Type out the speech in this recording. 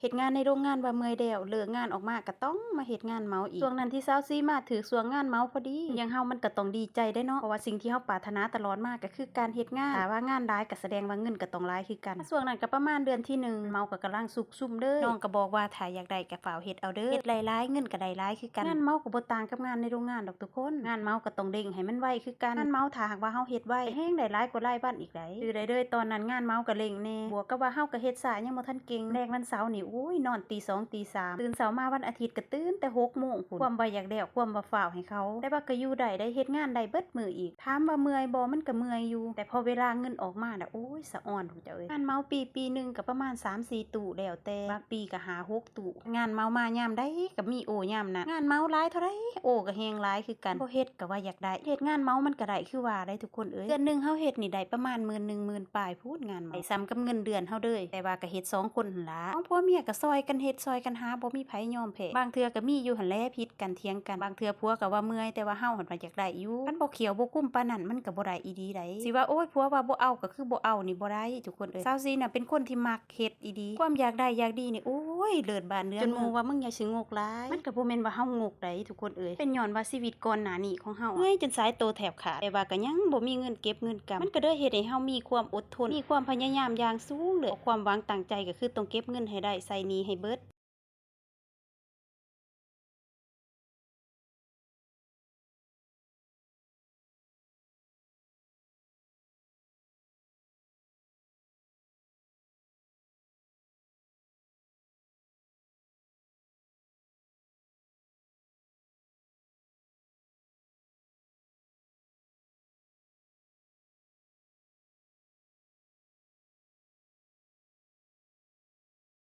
ເຮັດງານໃນໂຮງງານວ່າເມື່ອຍແລ້ວ ເລີກງານອອກມາກໍຕ້ອງມາເຮັດງານເມົາອີກ. ຊ່ວງນັ້ນທີ່ສາວສີມາຖືກຊ່ວງງານເມົາພໍດີ ຢ່າງເຮົາມັນກໍຕ້ອງດີໃຈເດ້ເນາະ ເພາະວ່າສິ່ງທີ່ເຮົາປາດຖະໜາຕະຫຼອດມາກໍຄືການເຮັດງານ. ຖ້າວ່າງານຫຼາຍກໍສະແດງວ່າເງິນກໍຕ້ອງຫຼາຍຄືກັນ. ຊ່ວງນັ້ນກໍປະມານເດືອນທີໜຶ່ງ ເມົາກໍກຳລັງຊຸກຊຸມເດີ. ນ້ອງກໍບອກວ່າ ຖ້າຢາກໄດ້ກໍຟ້າວເຮັດເອົາເດີ ເຮັດຫຼາຍໆ ເງິນກໍໄດ້ຫຼາຍຄືກັນ. ງານເມົາກໍບໍ່ຕ່າງກັບງານໃນໂຮງງານດອກທຸກຄົນ. ງານເມົາກໍຕ້ອງເລັ່ງໃຫ້ມັນໄວຄືກັນ. ງານເມົາຖ້າຫາກວ່າເຮົາເຮັດໄວ ແຮງໄດ້ຫຼາຍກວ່າລາຍວັນອີກ. ໄດ້ ຖືໄດ້ເດີ ຕອນນັ້ນງານເມົາກໍເລັ່ງແດ່ ບວກກັບວ່າເຮົາກໍເຮັດຊ້າ ຍັງບໍ່ທັນເກັ່ງ. ແລງວັນເສົານີ້ ໂອ້ຍ ນອນຕີສອງຕີສາມ ຕື່ນເຊົ້າມາວັນອາທິດກໍຕື່ນແຕ່ຫົກໂມງພຸ້ນ. ຄວາມວ່າຢາກແລ້ວ ຄວາມວ່າຟ້າວໃຫ້ເຂົາ ແຕ່ວ່າກໍຢູ່ໄດ້ ໄດ້ເຮັດງານໄດ້ເບິດມື້ອີກ. ຖາມວ່າເມື່ອຍບໍ່? ມັນກໍເມື່ອຍຢູ່ ແຕ່ພໍເວລາເງິນອອກມານະ ໂອ້ຍ ສະອອນ ເຈົ້າເອີຍ. ງານເມົາປີ ປີໜຶ່ງກໍປະມານສາມສີ່ຕູ້ ແລ້ວແຕ່ ບາງປີກໍຫ້າຫົກຕູ້. ງານເມົາມາຍາມໃດກໍມີໂອຍາມນັ້ນ. ງານເມົາຫຼາຍເທົ່າໃດ ໂອກໍແຮງຫຼາຍຄືກັນ. ບໍ່ເຮັດກໍວ່າຢາກໄດ້. ເຮັດງານເມົາມັນກໍໄດ້ຄືວ່າໄດ໋ທຸກຄົນເອີຍ. ເດືອນໜຶ່ງເຮົາເຮັດນີ້ໄດ້ປະມານໝື່ນໜຶ່ງ ໝື່ນປາຍພຸ້ນ ງານເມົາ. ໄດ້ສ່ຳກັບເງິນເດືອນເຮົາເລີຍ. ແຕ່ວ່າກໍເຮັດສອງຄົນຫັ້ນລະ. ຂອງຜົວເມຍກໍຊ່ອຍກັນເຮັດ ຊ່ອຍກັນຫາ ບໍ່ມີໃຜຍອມແພ້. ບາງເທື່ອກໍມີຢູ່ຫັ້ນແຫຼະ ຜິດກັນ ຖຽງກັນ. ບາງເທື່ອຜົວກໍວ່າເມື່ອຍ ແຕ່ວ່າເຮົາຫັ້ນວ່າຢາກໄດ້ຢູ່. ຄັນບໍ່ຂ້ຽວບໍ່ກຸ້ມປານນັ້ນ ມັນກໍບໍ່ໄດ້ອີ່ຫຼີໃດ໋. ຊິວ່າ ໂອ້ຍ ຜົວວ່າບໍ່ເອົາກໍຄືບໍ່ເອົານີ້ບໍ່ໄດ້ທຸກຄົນເອີຍ. ສາວສີນະເປັນຄົນທີ່ມັກເຮັດອີ່ຫຼີ. ຄວາມຢາກໄດ້ຢາກດີນີ້ ໂອ້ຍ ເລີດບ້ານເມືອງ ຈົນໝູ່ວ່າ ມຶງຢ່າຊິງົກຫຼາຍ. ມັນກໍບໍ່ແມ່ນວ່າເຮົາງົກໃດ໋ທຸກຄົນເອີຍ ເປັນຍ້ອນວ່າຊີວິດກ່ອນໜ້ານີ້ຂອງເຮົາເມື່ອຍຈົນສາຍໂຕແທບຂາດ ແຕ່ວ່າກໍຍັງບໍ່ມີເງິນເກັບເງິນກຳ. ມັນກໍເລີຍເຮັດໃຫ້ເຮົາມີຄວາມອົດທົນ ມີຄວາມພະຍາຍາມຢ່າງສູງເລີຍ. ຄວາມຫວັງຕັ້ງໃຈກໍຄືຕ້ອງເກັບເງິນໃຫ້ໄດ້ ໃຊ້ໜີ້ໃຫ້ເບິດ.